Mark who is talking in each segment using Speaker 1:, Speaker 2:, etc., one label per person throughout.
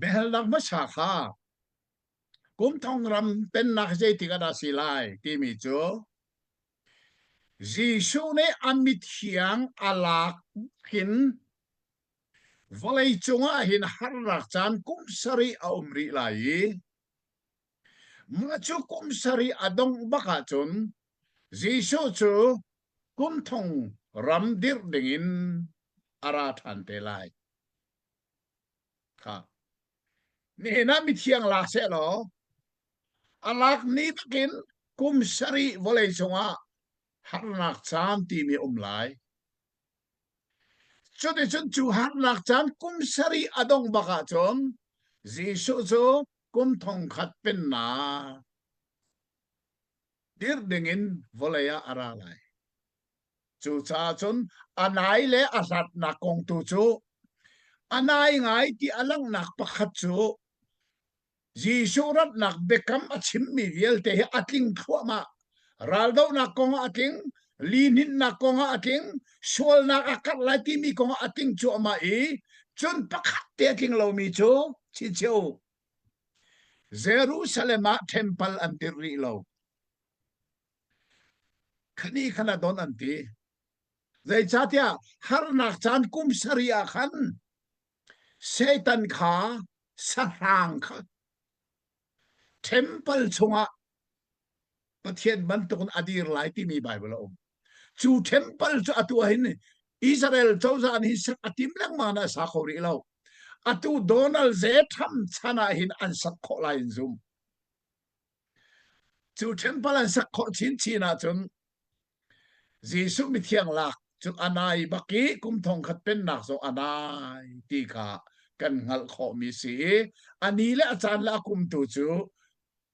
Speaker 1: Biahalnak hmasa kha kum thong ram pennak zeitik ah dah si lai timi cu Jesuh nih a mithiang a lak in vawlei cungah hin harnak caan kum sarih a um rih lai i mah cu kum sarih a dongh bak ahcun Jesuh cu kum thong ram dirh dingin a ra ṭhan te lai. Kha. Nihin ah mithiang lak seh law a lak ni bakin kum sarih vawlei cungah harnak caan timi um lai. Cuticun cu harnak caan kum sarih a dong bak ahcun Jesuh cu kum thongkhat pennak dirh dingin vawlei ah a ra lai. Cucaah cun a nai le a hlatnak kong tu cu a nai ngai ti a langhnak pakhat cu Jesuh ratnak biakam a chimmi vialte hi a tling thluahmah. Raldohnak kong ah a tling, lihninhnak kong ah a tling, sualnak a karh lai timi kong ah a tling cuahmah i cun pakhat te a tling lomi cu chicheu Jerusalem ah temple an dirh rih lo. Khani khan a don an ti. Zeicahtiah harnak caan kum sarih ah khan Satan kha sahrang kha temple chungah Pathian bantukin a dir lai timi Bible a um. Cu temple cu atu ah hin Israel cozah nih sak a tim lengmang na sa kho rih lo. Atu Donald J. Trump chan ah hin an sak khawh lai in zum. Cu temple an sak khawh chinchin ahcun Jesuh mithiang lak cu a nai bak i kum thongkhat pennak zong a nai ti kha kan hngalh khawhmi si i a ni le a caan le a kum tu cu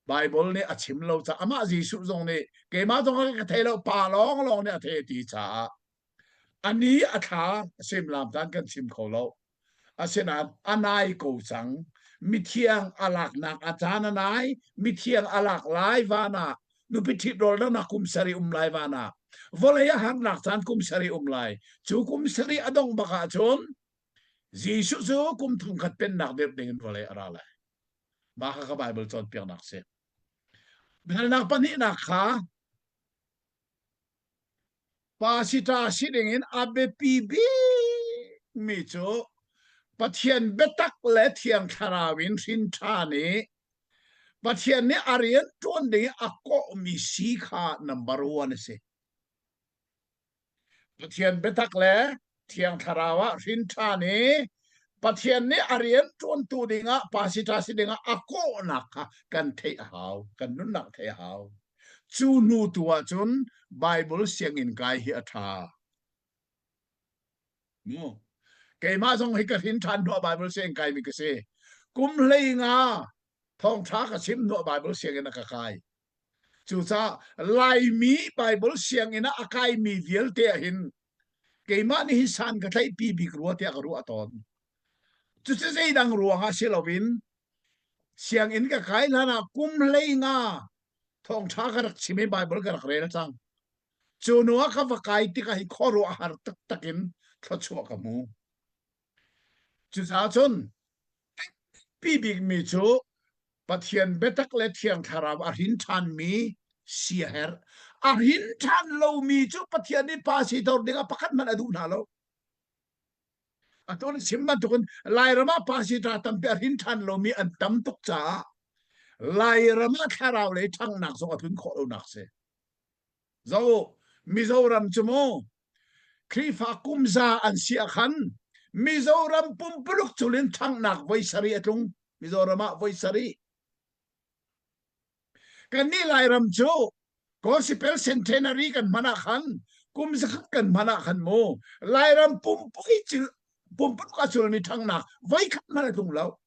Speaker 1: Baibal nih a chim lo caah amah Jesuh zong nih keimah zong ka thei lo pa lawng lawng nih a thei ti caah a ni a thla simlam caan kan chim kho lo. Asinain a nai ko cang. Mithiang a laknak a caan a nai. Mithiang a lak lai van ah. Nupi ṭhit rawlnak kum sarih um lai van ah. Vawlei a harnak caan kum sarih um lai. Cu kum sarih a dongh bak ahcun Jesuh cu kum thongkhat pennak dirh ding in vawlei a ra lai. Mah kha ka Bible cawnpiaknak si. Biahalnak pahnihnak kha Pasita si dingin a biapi bikmi cu Pathian biatak le Thiang Thlarau in hrin ṭhan i Pathian nih a rian ṭuan ding i a kawhmi si kha number one a si. Pathian biatak le Thiang Thlarau ah hrin ṭhan i Pathian nih a rian ṭuantu dingah pasita si dingah a kawhnak kha kan theih a hau, kan nunnak theih a hau. Cu hnu tu ahcun Bible sianginn kai hi a ṭha. Mu. Keimah zong hi ka hrin ṭhan hnuah Bible sianginn kaimi ka si. Kum hlei nga thawngṭha ka chim hnuah Bible sianginn a ka kai. Cucaah Laimi Bible sianginn ah a kaimi vialte ah hin keimah nih hin san ka tlaihpi bik rua tiah ka ruah tawn. Cucu zeidang ruangah si loin sianginn ka kai hlan ah kum hlei nga thawngṭha ka rak chim i Bible ka rak rel cang. Cu hnu ah ka va kai tikah hi khuaruahhar taktak in thluachuah ka hmu. Cucaah cun pi bikmi cu Pathian biatak le Thiang Thlarau a hrin ṭhanmi si a herh. A hrin ṭhan lomi cu Pathian nih pa siter dingah pakhat hmanh a duh hna lo. Atu na chim bantukin Lairam ah pastor tampi a hrin ṭhan lomi an tam tuk caah Lairam ah thlarau lei ṭhanghnak zong a tlun khawh lonak si. Zo Mizoram cu mu Khrihfa kumza an si ah khan Mizoram pumpuluk culin ṭhanghnak voi sarih a tlung. Mizoram ah voi sarih. Kannih Lairam cu Gospel Centenary kan hman ah khan kum zakhat kan hman ah khan mu Lairam pumpui cil pumpuluk a culmi ṭhanghnak voi khat hmanh a tlung lo.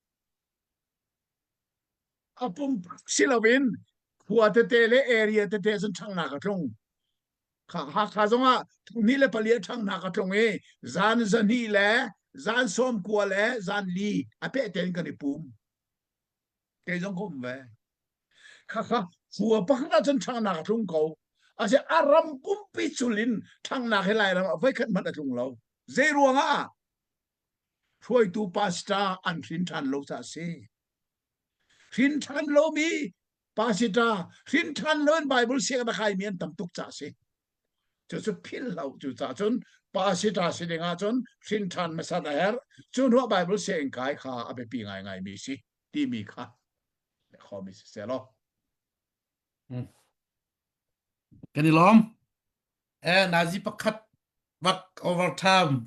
Speaker 1: A pumpak si loin khua tete le area tete cun ṭhanghnak a tlung. Hakha zongah thonghnih le pali a ṭhanghnak a tlung i zan zahnih le zan sawmkua le zan li a peh tein kan i pum. Kei zong ka um ve. Khakha khua pakhat ahcun ṭhanghnak a tlung ko. Asi a ram pumpi cul in ṭhanghnak hi Lairam ah voikhat hmanh a tlung lo. Zei ruangah? Hruaitu pastor an hrin ṭhan lo caah a si. Hrin ṭhan lomi pastor, hrin ṭhan lo in Bible sianginn a kaimi an tam tuk caah a si. Cucu philh lo. Cucaah cun pastor si ding ahcun hrin ṭhan hmasat a herh. Cu hnuah Bible sianginn kai kha a biapi ngaingaimi si timi kha khomi si seh law.
Speaker 2: Kan i lawm. Eh, nazi pakhat vak overtime.